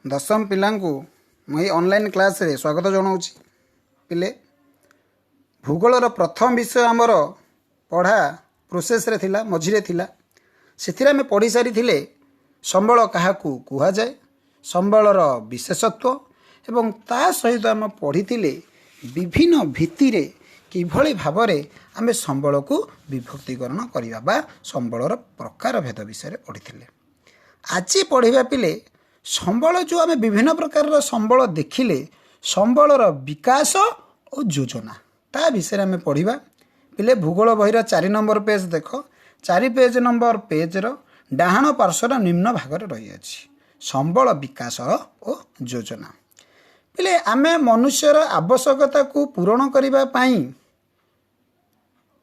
ଦଶମ ପିଲାଙ୍କୁ ମୁଁ ଏଇ ଅନଲାଇନ୍ କ୍ଲାସ୍ରେ ସ୍ୱାଗତ ଜଣାଉଛି। ପିଲେ, ଭୂଗୋଳର ପ୍ରଥମ ବିଷୟ ଆମର ପଢ଼ା ପ୍ରୋସେସ୍ରେ ଥିଲା, ମଝିରେ ଥିଲା। ସେଥିରେ ଆମେ ପଢ଼ି ସାରିଥିଲେ ସମ୍ବଳ କାହାକୁ କୁହାଯାଏ, ସମ୍ବଳର ବିଶେଷତ୍ୱ ଏବଂ ତା ସହିତ ଆମେ ପଢ଼ିଥିଲେ ବିଭିନ୍ନ ଭିତ୍ତିରେ କିଭଳି ଭାବରେ ଆମେ ସମ୍ବଳକୁ ବିଭକ୍ତିକରଣ କରିବା ବା ସମ୍ବଳର ପ୍ରକାର ଭେଦ ବିଷୟରେ ପଢ଼ିଥିଲେ। ଆଜି ପଢ଼ିବା ପିଲେ, ସମ୍ବଳ ଯେଉଁ ଆମେ ବିଭିନ୍ନ ପ୍ରକାରର ସମ୍ବଳ ଦେଖିଲେ, ସମ୍ବଳର ବିକାଶ ଓ ଯୋଜନା, ତା ବିଷୟରେ ଆମେ ପଢ଼ିବା। ପିଲେ, ଭୂଗୋଳ ବହିର 4 ନମ୍ବର ପେଜ୍ ଦେଖ। 4 ପେଜ୍ ନମ୍ବର ପେଜ୍ର ଡାହାଣ ପାର୍ଶ୍ୱର ନିମ୍ନ ଭାଗରେ ରହିଅଛି ସମ୍ବଳ ବିକାଶ ଓ ଯୋଜନା। ପିଲେ, ଆମେ ମନୁଷ୍ୟର ଆବଶ୍ୟକତାକୁ ପୂରଣ କରିବା ପାଇଁ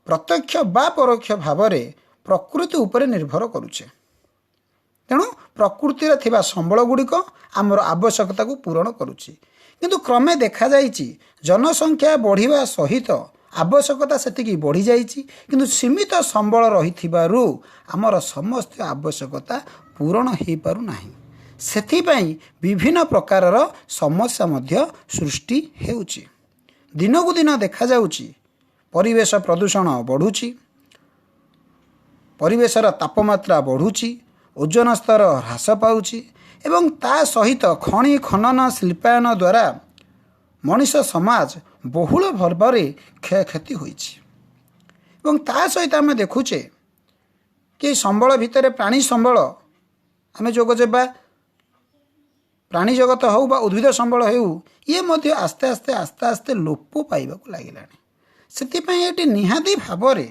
ପ୍ରତ୍ୟକ୍ଷ ବା ପରୋକ୍ଷ ଭାବରେ ପ୍ରକୃତି ଉପରେ ନିର୍ଭର କରୁଛେ। ତେଣୁ ପ୍ରକୃତିରେ ଥିବା ସମ୍ବଳ ଗୁଡ଼ିକ ଆମର ଆବଶ୍ୟକତାକୁ ପୂରଣ କରୁଛି। କିନ୍ତୁ କ୍ରମେ ଦେଖାଯାଇଛି, ଜନସଂଖ୍ୟା ବଢ଼ିବା ସହିତ ଆବଶ୍ୟକତା ସେତିକି ବଢ଼ିଯାଇଛି, କିନ୍ତୁ ସୀମିତ ସମ୍ବଳ ରହିଥିବାରୁ ଆମର ସମସ୍ତ ଆବଶ୍ୟକତା ପୂରଣ ହୋଇପାରୁନାହିଁ। ସେଥିପାଇଁ ବିଭିନ୍ନ ପ୍ରକାରର ସମସ୍ୟା ମଧ୍ୟ ସୃଷ୍ଟି ହେଉଛି। ଦିନକୁ ଦିନ ଦେଖାଯାଉଛି ପରିବେଶ ପ୍ରଦୂଷଣ ବଢ଼ୁଛି, ପରିବେଶର ତାପମାତ୍ରା ବଢ଼ୁଛି, ଓଜନ ସ୍ତର ହ୍ରାସ ପାଉଛି ଏବଂ ତା ସହିତ ଖଣି ଖନନ, ଶିଳ୍ପାୟନ ଦ୍ୱାରା ମଣିଷ ସମାଜ ବହୁଳ ଭାବରେ କ୍ଷୟକ୍ଷତି ହୋଇଛି। ଏବଂ ତା ସହିତ ଆମେ ଦେଖୁଛେ କି ସମ୍ବଳ ଭିତରେ ପ୍ରାଣୀ ସମ୍ବଳ ଆମେ ଯୋଗ ଦେବା, ପ୍ରାଣୀ ଜଗତ ହେଉ ବା ଉଦ୍ଭିଦ ସମ୍ବଳ ହେଉ, ଇଏ ମଧ୍ୟ ଆସ୍ତେ ଆସ୍ତେ ଆସ୍ତେ ଆସ୍ତେ ଲୋପ ପାଇବାକୁ ଲାଗିଲାଣି। ସେଥିପାଇଁ ଏଠି ନିହାତି ଭାବରେ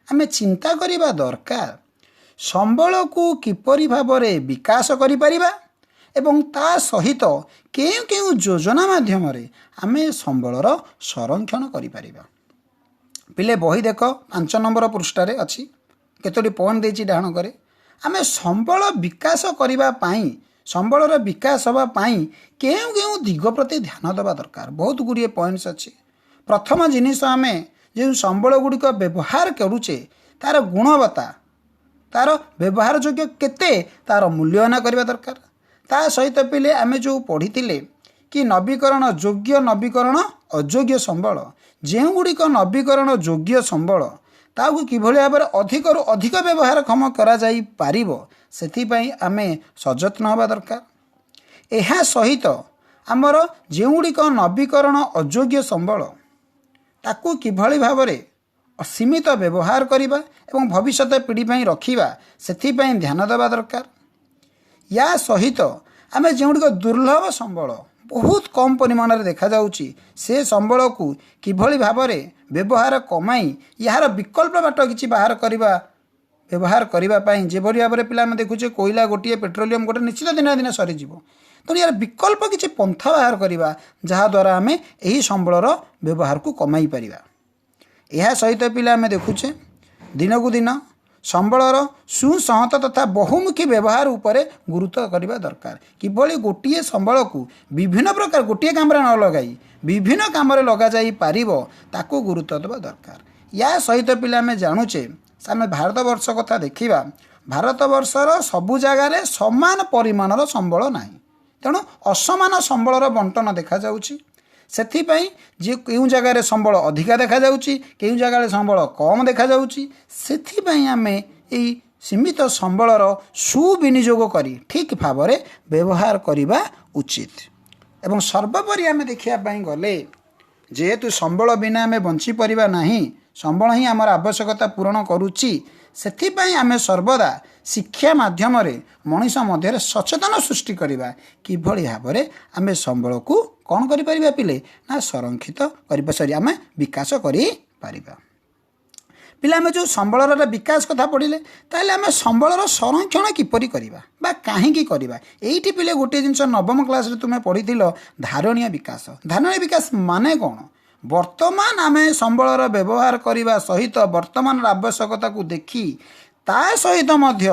ଆମେ ଚିନ୍ତା କରିବା ଦରକାର, ସମ୍ବଳକୁ କିପରି ଭାବରେ ବିକାଶ କରିପାରିବା ଏବଂ ତା ସହିତ କେଉଁ କେଉଁ ଯୋଜନା ମାଧ୍ୟମରେ ଆମେ ସମ୍ବଳର ସଂରକ୍ଷଣ କରିପାରିବା। ପିଲେ, ବହି ଦେଖ, 5 ନମ୍ବର ପୃଷ୍ଠାରେ ଅଛି। କେତୋଟି ପଏଣ୍ଟ ଦେଇଛି ଡାହାଣ କରେ। ଆମେ ସମ୍ବଳ ବିକାଶ କରିବା ପାଇଁ, ସମ୍ବଳର ବିକାଶ ହେବା ପାଇଁ କେଉଁ କେଉଁ ଦିଗ ପ୍ରତି ଧ୍ୟାନ ଦେବା ଦରକାର? ବହୁତ ଗୁଡ଼ିଏ ପଏଣ୍ଟସ୍ ଅଛି। ପ୍ରଥମ ଜିନିଷ, ଆମେ ଯେଉଁ ସମ୍ବଳ ଗୁଡ଼ିକ ବ୍ୟବହାର କରୁଛେ, ତା'ର ଗୁଣବତ୍ତା, ତା'ର ବ୍ୟବହାର ଯୋଗ୍ୟ କେତେ, ତା'ର ମୂଲ୍ୟାୟନ କରିବା ଦରକାର। ତା ସହିତ ପିଲେ, ଆମେ ଯେଉଁ ପଢ଼ିଥିଲେ କି ନବୀକରଣ ଯୋଗ୍ୟ, ନବୀକରଣ ଅଯୋଗ୍ୟ ସମ୍ବଳ, ଯେଉଁଗୁଡ଼ିକ ନବୀକରଣ ଯୋଗ୍ୟ ସମ୍ବଳ, ତାହାକୁ କିଭଳି ଭାବରେ ଅଧିକରୁ ଅଧିକ ବ୍ୟବହାରକ୍ଷମ କରାଯାଇପାରିବ, ସେଥିପାଇଁ ଆମେ ସଯତ୍ନ ହେବା ଦରକାର। ଏହା ସହିତ ଆମର ଯେଉଁଗୁଡ଼ିକ ନବୀକରଣ ଅଯୋଗ୍ୟ ସମ୍ବଳ, ତାକୁ କିଭଳି ଭାବରେ ସୀମିତ ବ୍ୟବହାର କରିବା ଏବଂ ଭବିଷ୍ୟତ ପିଢ଼ି ପାଇଁ ରଖିବା, ସେଥିପାଇଁ ଧ୍ୟାନ ଦେବା ଦରକାର। ୟା ସହିତ ଆମେ ଯେଉଁଗୁଡ଼ିକ ଦୁର୍ଲଭ ସମ୍ବଳ, ବହୁତ କମ୍ ପରିମାଣରେ ଦେଖାଯାଉଛି, ସେ ସମ୍ବଳକୁ କିଭଳି ଭାବରେ ବ୍ୟବହାର କମାଇ ଏହାର ବିକଳ୍ପ ବାଟ କିଛି ବାହାର କରିବା ବ୍ୟବହାର କରିବା ପାଇଁ। ଯେଭଳି ଭାବରେ ପିଲା ଆମେ ଦେଖୁଛେ, କୋଇଲା ଗୋଟିଏ, ପେଟ୍ରୋଲିୟମ ଗୋଟେ, ନିଶ୍ଚିତ ଦିନେ ନା ଦିନେ ସରିଯିବ। ତେଣୁ ଏହାର ବିକଳ୍ପ କିଛି ପନ୍ଥା ବାହାର କରିବା, ଯାହାଦ୍ୱାରା ଆମେ ଏହି ସମ୍ବଳର ବ୍ୟବହାରକୁ କମାଇ ପାରିବା। ଏହା ସହିତ ପିଲା, ଆମେ ଦେଖୁଛେ ଦିନକୁ ଦିନ ସମ୍ବଳର ସୁସଂହତ ତଥା ବହୁମୁଖୀ ବ୍ୟବହାର ଉପରେ ଗୁରୁତ୍ୱ କରିବା ଦରକାର। କିଭଳି ଗୋଟିଏ ସମ୍ବଳକୁ ବିଭିନ୍ନ ପ୍ରକାର, ଗୋଟିଏ କାମରେ ନ ଲଗାଇ ବିଭିନ୍ନ କାମରେ ଲଗାଯାଇ ପାରିବ, ତାକୁ ଗୁରୁତ୍ୱ ଦେବା ଦରକାର। ୟା ସହିତ ପିଲା, ଆମେ ଜାଣୁଛେ, ଆମେ ଭାରତବର୍ଷ କଥା ଦେଖିବା, ଭାରତବର୍ଷର ସବୁ ଜାଗାରେ ସମାନ ପରିମାଣର ସମ୍ବଳ ନାହିଁ। ତେଣୁ ଅସମାନ ସମ୍ବଳର ବଣ୍ଟନ ଦେଖାଯାଉଛି। ସେଥିପାଇଁ ଯେ କେଉଁ ଜାଗାରେ ସମ୍ବଳ ଅଧିକା ଦେଖାଯାଉଛି, କେଉଁ ଜାଗାରେ ସମ୍ବଳ କମ୍ ଦେଖାଯାଉଛି। ସେଥିପାଇଁ ଆମେ ଏଇ ସୀମିତ ସମ୍ବଳର ସୁବିନିଯୋଗ କରି ଠିକ୍ ଭାବରେ ବ୍ୟବହାର କରିବା ଉଚିତ। ଏବଂ ସର୍ବୋପରି ଆମେ ଦେଖିବା ପାଇଁ ଗଲେ, ଯେହେତୁ ସମ୍ବଳ ବିନା ଆମେ ବଞ୍ଚିପାରିବା ନାହିଁ, ସମ୍ବଳ ହିଁ ଆମର ଆବଶ୍ୟକତା ପୂରଣ କରୁଛି, ସେଥିପାଇଁ ଆମେ ସର୍ବଦା ଶିକ୍ଷା ମାଧ୍ୟମରେ ମଣିଷ ମଧ୍ୟରେ ସଚେତନ ସୃଷ୍ଟି କରିବା, କିଭଳି ଭାବରେ ଆମେ ସମ୍ବଳକୁ କ'ଣ କରିପାରିବା ପିଲେ ନା ସଂରକ୍ଷିତ କରିବା, ସରି, ଆମେ ବିକାଶ କରିପାରିବା। ପିଲା, ଆମେ ଯେଉଁ ସମ୍ବଳର ବିକାଶ କଥା ପଢ଼ିଲେ, ତାହେଲେ ଆମେ ସମ୍ବଳର ସଂରକ୍ଷଣ କିପରି କରିବା ବା କାହିଁକି କରିବା? ଏଇଠି ପିଲେ, ଗୋଟିଏ ଜିନିଷ ନବମ କ୍ଲାସ୍ରେ ତୁମେ ପଢ଼ିଥିଲ, ଧାରଣୀୟ ବିକାଶ। ଧାରଣୀୟ ବିକାଶ ମାନେ କ'ଣ? ବର୍ତ୍ତମାନ ଆମେ ସମ୍ବଳର ବ୍ୟବହାର କରିବା ସହିତ ବର୍ତ୍ତମାନର ଆବଶ୍ୟକତାକୁ ଦେଖି, ତା ସହିତ ମଧ୍ୟ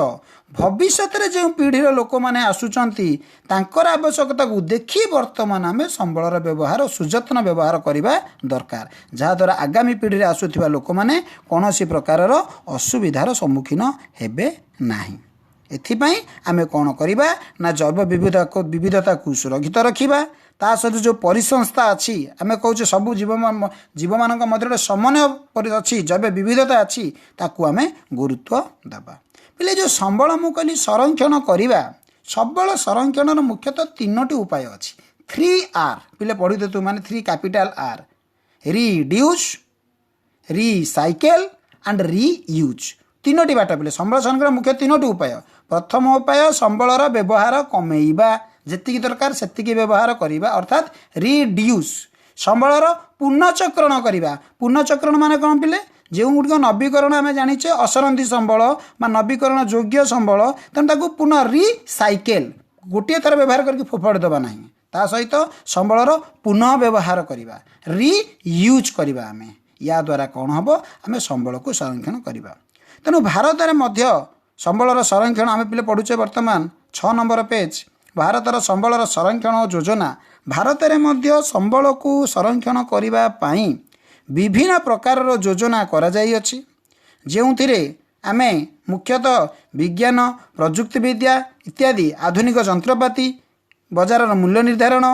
ଭବିଷ୍ୟତରେ ଯେଉଁ ପିଢ଼ିର ଲୋକମାନେ ଆସୁଛନ୍ତି, ତାଙ୍କର ଆବଶ୍ୟକତାକୁ ଦେଖି ବର୍ତ୍ତମାନ ଆମେ ସମ୍ବଳର ବ୍ୟବହାର, ସୁଯତ୍ନ ବ୍ୟବହାର କରିବା ଦରକାର, ଯାହାଦ୍ୱାରା ଆଗାମୀ ପିଢ଼ିରେ ଆସୁଥିବା ଲୋକମାନେ କୌଣସି ପ୍ରକାରର ଅସୁବିଧାର ସମ୍ମୁଖୀନ ହେବେ ନାହିଁ। ଏଥିପାଇଁ ଆମେ କ'ଣ କରିବା ନା ଜୈବ ବିବିଧତାକୁ ସୁରକ୍ଷିତ ରଖିବା। ତା ସହିତ ଯେଉଁ ପରିସଂସ୍ଥା ଅଛି, ଆମେ କହୁଛେ ସବୁ ଜୀବମାନଙ୍କ ମଧ୍ୟରେ ଗୋଟେ ସମନ୍ୱୟ ଅଛି, ଜୈବ ବିବିଧତା ଅଛି, ତାକୁ ଆମେ ଗୁରୁତ୍ୱ ଦେବା। ପିଲେ, ଯେଉଁ ସମ୍ବଳ ମୁଁ କହିଲି ସଂରକ୍ଷଣ କରିବା, ସମ୍ବଳ ସଂରକ୍ଷଣର ମୁଖ୍ୟତଃ ତିନୋଟି ଉପାୟ ଅଛି। ଥ୍ରୀ ଆର୍ ପିଲେ ପଢ଼ିଦେ ତୁ ମାନେ, three capital R: reduce, recycle and reuse। ତିନୋଟି ବାଟ ପିଲେ, ସମ୍ବଳ ସଂରକ୍ଷଣ ମୁଖ୍ୟ ତିନୋଟି ଉପାୟ। ପ୍ରଥମ ଉପାୟ, ସମ୍ବଳର ବ୍ୟବହାର କମେଇବା, ଯେତିକି ଦରକାର ସେତିକି ବ୍ୟବହାର କରିବା, ଅର୍ଥାତ୍ ରିଡ୍ୟୁସ୍। ସମ୍ବଳର ପୁନଃଚକ୍ରଣ କରିବା। ପୁନଃଚକ୍ରଣ ମାନେ କ'ଣ ପିଲେ? ଯେଉଁଗୁଡ଼ିକ ନବୀକରଣ, ଆମେ ଜାଣିଛେ ଅସରନ୍ତି ସମ୍ବଳ ବା ନବୀକରଣ ଯୋଗ୍ୟ ସମ୍ବଳ, ତେଣୁ ତାକୁ ପୁନଃ ରିସାଇକେଲ୍, ଗୋଟିଏ ଥର ବ୍ୟବହାର କରିକି ଫୋପାଡ଼ି ଦେବା ନାହିଁ। ତା ସହିତ ସମ୍ବଳର ପୁନଃ ବ୍ୟବହାର କରିବା, ରିୟୁଜ୍ କରିବା ଆମେ। ୟା ଦ୍ୱାରା କ'ଣ ହେବ? ଆମେ ସମ୍ବଳକୁ ସଂରକ୍ଷଣ କରିବା। ତେଣୁ ଭାରତରେ ମଧ୍ୟ ସମ୍ବଳର ସଂରକ୍ଷଣ ଆମେ ପିଲେ ପଢ଼ୁଛେ ବର୍ତ୍ତମାନ 6 ନମ୍ବର ପେଜ୍, ଭାରତର ସମ୍ବଳର ସଂରକ୍ଷଣ ଯୋଜନା। ଭାରତରେ ମଧ୍ୟ ସମ୍ବଳକୁ ସଂରକ୍ଷଣ କରିବା ପାଇଁ ବିଭିନ୍ନ ପ୍ରକାରର ଯୋଜନା କରାଯାଇଅଛି, ଯେଉଁଥିରେ ଆମେ ମୁଖ୍ୟତଃ ବିଜ୍ଞାନ, ପ୍ରଯୁକ୍ତିବିଦ୍ୟା ଇତ୍ୟାଦି ଆଧୁନିକ ଯନ୍ତ୍ରପାତି, ବଜାରର ମୂଲ୍ୟ ନିର୍ଦ୍ଧାରଣ,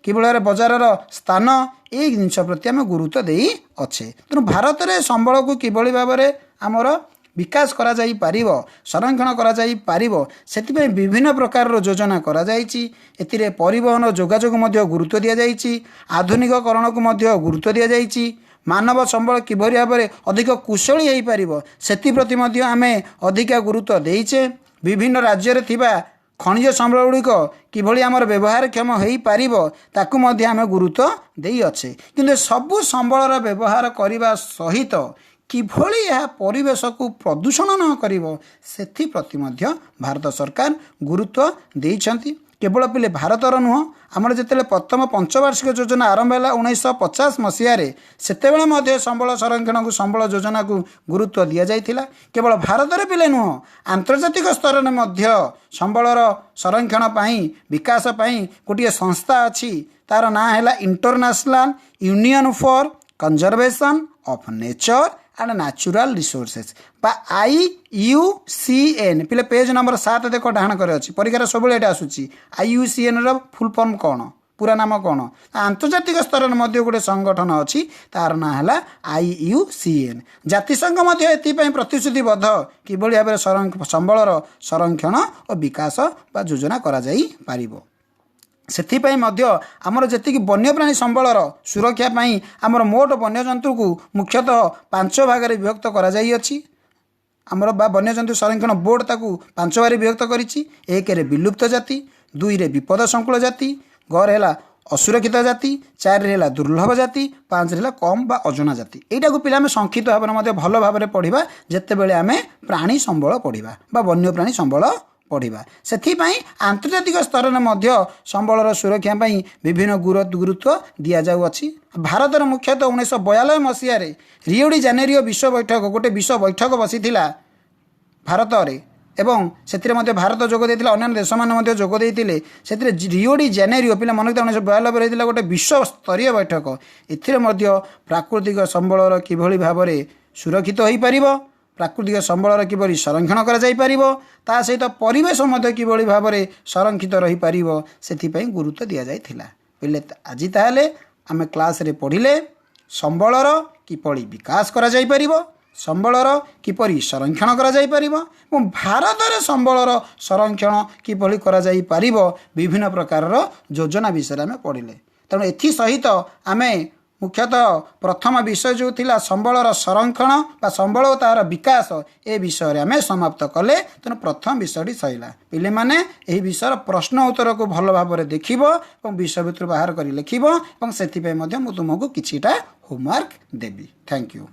କିଭଳି ଭାବରେ ବଜାରର ସ୍ଥାନ, ଏଇ ଜିନିଷ ପ୍ରତି ଆମେ ଗୁରୁତ୍ୱ ଦେଇଅଛେ। ତେଣୁ ଭାରତରେ ସମ୍ବଳକୁ କିଭଳି ଭାବରେ ଆମର ବିକାଶ କରାଯାଇପାରିବ, ସଂରକ୍ଷଣ କରାଯାଇପାରିବ, ସେଥିପାଇଁ ବିଭିନ୍ନ ପ୍ରକାରର ଯୋଜନା କରାଯାଇଛି। ଏଥିରେ ପରିବହନ ଯୋଗାଯୋଗ ମଧ୍ୟ ଗୁରୁତ୍ୱ ଦିଆଯାଇଛି, ଆଧୁନିକକରଣକୁ ମଧ୍ୟ ଗୁରୁତ୍ୱ ଦିଆଯାଇଛି। ମାନବ ସମ୍ବଳ କିଭଳି ଭାବରେ ଅଧିକ କୁଶଳୀ ହୋଇପାରିବ, ସେଥିପ୍ରତି ମଧ୍ୟ ଆମେ ଅଧିକା ଗୁରୁତ୍ୱ ଦେଇଛେ। ବିଭିନ୍ନ ରାଜ୍ୟରେ ଥିବା ଖଣିଜ ସମ୍ବଳ ଗୁଡ଼ିକ କିଭଳି ଆମର ବ୍ୟବହାରକ୍ଷମ ହୋଇପାରିବ, ତାକୁ ମଧ୍ୟ ଆମେ ଗୁରୁତ୍ୱ ଦେଇଅଛେ। କିନ୍ତୁ ସବୁ ସମ୍ବଳର ବ୍ୟବହାର କରିବା ସହିତ କିଭଳି ଏହା ପରିବେଶକୁ ପ୍ରଦୂଷଣ ନ କରିବ, ସେଥିପ୍ରତି ମଧ୍ୟ ଭାରତ ସରକାର ଗୁରୁତ୍ୱ ଦେଇଛନ୍ତି। କେବଳ ପିଲେ ଭାରତର ନୁହଁ, ଆମର ଯେତେବେଳେ ପ୍ରଥମ ପଞ୍ଚବାର୍ଷିକ ଯୋଜନା ଆରମ୍ଭ ହେଲା 1950 ମସିହାରେ, ସେତେବେଳେ ମଧ୍ୟ ସମ୍ବଳ ସଂରକ୍ଷଣକୁ, ସମ୍ବଳ ଯୋଜନାକୁ ଗୁରୁତ୍ୱ ଦିଆଯାଇଥିଲା। କେବଳ ଭାରତରେ ପିଲେ ନୁହଁ, ଆନ୍ତର୍ଜାତିକ ସ୍ତରରେ ମଧ୍ୟ ସମ୍ବଳର ସଂରକ୍ଷଣ ପାଇଁ, ବିକାଶ ପାଇଁ ଗୋଟିଏ ସଂସ୍ଥା ଅଛି। ତାର ନାଁ ହେଲା International Union for Conservation of Nature and Natural Resources ବା ଆଇୟୁସିଏନ୍। ପିଲେ, ପେଜ୍ ନମ୍ବର 7 ଦେଖ, ଡାହାଣ କରେ ଅଛି। ପରୀକ୍ଷାରେ ସବୁବେଳେ ଏଇଟା ଆସୁଛି, ଆଇୟୁସିଏନ୍ର ଫୁଲ୍ ଫର୍ମ କ'ଣ, ପୁରା ନାମ କ'ଣ? ଆନ୍ତର୍ଜାତିକ ସ୍ତରରେ ମଧ୍ୟ ଗୋଟେ ସଂଗଠନ ଅଛି, ତାର ନାଁ ହେଲା ଆଇୟୁସିଏନ୍। ଜାତିସଂଘ ମଧ୍ୟ ଏଥିପାଇଁ ପ୍ରତିଶ୍ରୁତିବଦ୍ଧ, କିଭଳି ଭାବରେ ସମ୍ବଳର ସଂରକ୍ଷଣ ଓ ବିକାଶ ବା ଯୋଜନା କରାଯାଇପାରିବ। ସେଥିପାଇଁ ମଧ୍ୟ ଆମର ଯେତିକି ବନ୍ୟପ୍ରାଣୀ ସମ୍ବଳର ସୁରକ୍ଷା ପାଇଁ ଆମର ମୋଟ ବନ୍ୟଜନ୍ତୁକୁ ମୁଖ୍ୟତଃ ପାଞ୍ଚ ଭାଗରେ ବିଭକ୍ତ କରାଯାଇଅଛି ଆମର, ବା ବନ୍ୟଜନ୍ତୁ ସଂରକ୍ଷଣ ବୋର୍ଡ଼ ତାକୁ ପାଞ୍ଚ ଭାଗରେ ବିଭକ୍ତ କରିଛି। ଏକରେ ବିଲୁପ୍ତ ଜାତି, ଦୁଇରେ ବିପଦ ସଂକୁଳ ଜାତି, ଗରେ ହେଲା ଅସୁରକ୍ଷିତ ଜାତି, ଚାରିରେ ହେଲା ଦୁର୍ଲଭ ଜାତି, ପାଞ୍ଚରେ ହେଲା କମ୍ ବା ଅଜଣା ଜାତି। ଏଇଟାକୁ ପିଲା ଆମେ ସଂକ୍ଷିପ୍ତ ଭାବରେ ମଧ୍ୟ ଭଲ ଭାବରେ ପଢ଼ିବା, ଯେତେବେଳେ ଆମେ ପ୍ରାଣୀ ସମ୍ବଳ ପଢ଼ିବା ବା ବନ୍ୟପ୍ରାଣୀ ସମ୍ବଳ ପଢ଼ିବା। ସେଥିପାଇଁ ଆନ୍ତର୍ଜାତିକ ସ୍ତରରେ ମଧ୍ୟ ସମ୍ବଳର ସୁରକ୍ଷା ପାଇଁ ବିଭିନ୍ନ ଗୁରୁତ୍ୱ ଦିଆଯାଉଅଛି। ଭାରତର ମୁଖ୍ୟତଃ 1992 ମସିହାରେ ରିଓଡି ଜାନେରିଓ ବିଶ୍ୱ ବୈଠକ, ଗୋଟେ ବିଶ୍ୱ ବୈଠକ ବସିଥିଲା ଭାରତରେ ଏବଂ ସେଥିରେ ମଧ୍ୟ ଭାରତ ଯୋଗ ଦେଇଥିଲା, ଅନ୍ୟାନ୍ୟ ଦେଶମାନେ ମଧ୍ୟ ଯୋଗ ଦେଇଥିଲେ। ସେଥିରେ ରିଓଡି ଜାନେରିଓ ପିଲା ମନେ, 1992 ହେଇଥିଲା ଗୋଟେ ବିଶ୍ୱସ୍ତରୀୟ ବୈଠକ। ଏଥିରେ ମଧ୍ୟ ପ୍ରାକୃତିକ ସମ୍ବଳର କିଭଳି ଭାବରେ ସୁରକ୍ଷିତ ହୋଇପାରିବ, ପ୍ରାକୃତିକ ସମ୍ବଳର କିଭଳି ସଂରକ୍ଷଣ କରାଯାଇପାରିବ, ତା ସହିତ ପରିବେଶ ମଧ୍ୟ କିଭଳି ଭାବରେ ସଂରକ୍ଷିତ ରହିପାରିବ, ସେଥିପାଇଁ ଗୁରୁତ୍ୱ ଦିଆଯାଇଥିଲା। ପିଲେ, ଆଜି ତାହେଲେ ଆମେ କ୍ଲାସ୍ରେ ପଢ଼ିଲେ ସମ୍ବଳର କିପରି ବିକାଶ କରାଯାଇପାରିବ, ସମ୍ବଳର କିପରି ସଂରକ୍ଷଣ କରାଯାଇପାରିବ ଏବଂ ଭାରତରେ ସମ୍ବଳର ସଂରକ୍ଷଣ କିଭଳି କରାଯାଇପାରିବ, ବିଭିନ୍ନ ପ୍ରକାରର ଯୋଜନା ବିଷୟରେ ଆମେ ପଢ଼ିଲେ। ତେଣୁ ଏଥିସହିତ ଆମେ ମୁଖ୍ୟତଃ ପ୍ରଥମ ବିଷୟ ଯେଉଁ ଥିଲା ସମ୍ବଳର ସଂରକ୍ଷଣ ବା ସମ୍ବଳ ଓ ତାହାର ବିକାଶ, ଏ ବିଷୟରେ ଆମେ ସମାପ୍ତ କଲେ। ତେଣୁ ପ୍ରଥମ ବିଷୟଟି ସରିଲା। ପିଲାମାନେ, ଏହି ବିଷୟର ପ୍ରଶ୍ନ ଉତ୍ତରକୁ ଭଲ ଭାବରେ ଦେଖିବ ଏବଂ ବିଷୟ ଭିତରୁ ବାହାର କରି ଲେଖିବ ଏବଂ ସେଥିପାଇଁ ମଧ୍ୟ ମୁଁ ତୁମକୁ କିଛିଟା ହୋମୱାର୍କ ଦେବି। Thank you.